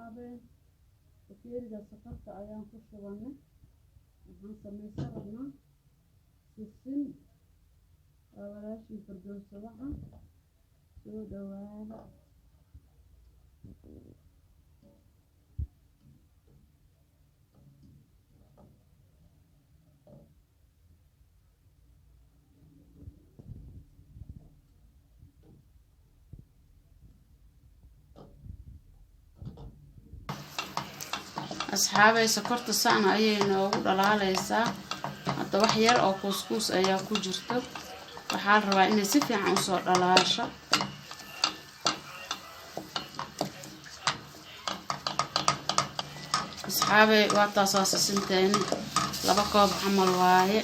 Asxaabe, bakeeriga sokorta ayaan ku shubanay. Waxaan samaysan rabnaa sisin. Waa walaashii Fardowso Wacan, soo dhawaada. Asxaabay, sokorta sacna ayay noogu dhalaaleysaa. Hadda wax yar oo kuuskuus ayaa ku jirto. Waxaa la rabaa inay si fiican usoo dhalaasho. Asxaabay, waa taasaa sisinteeni, 2 koob camal waaye.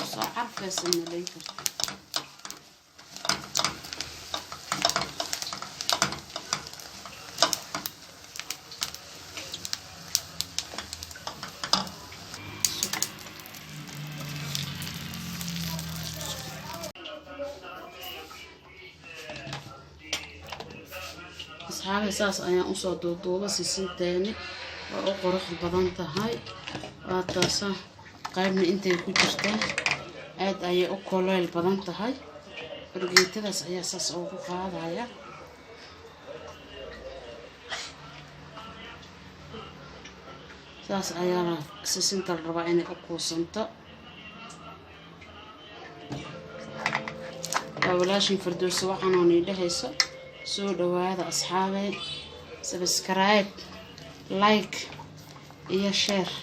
Usoo carfaysa, malayn karta. Asxaabay, saas ayaan usoo duuduuba sisinteeni. Waa u qurux badan tahay, waa taasa. Qaybna intay ku jirtaa, aad ayay u koleyl badan tahay. Fargeetadaas ayaa saas ugu qaadaya. Saas ayaana sisinta la rabaa inay u kuusanto. Waa walaashin Fardowso waxaanoo nii dhehayso: soo dhawaada asxaabey, subscribe, like iyo share.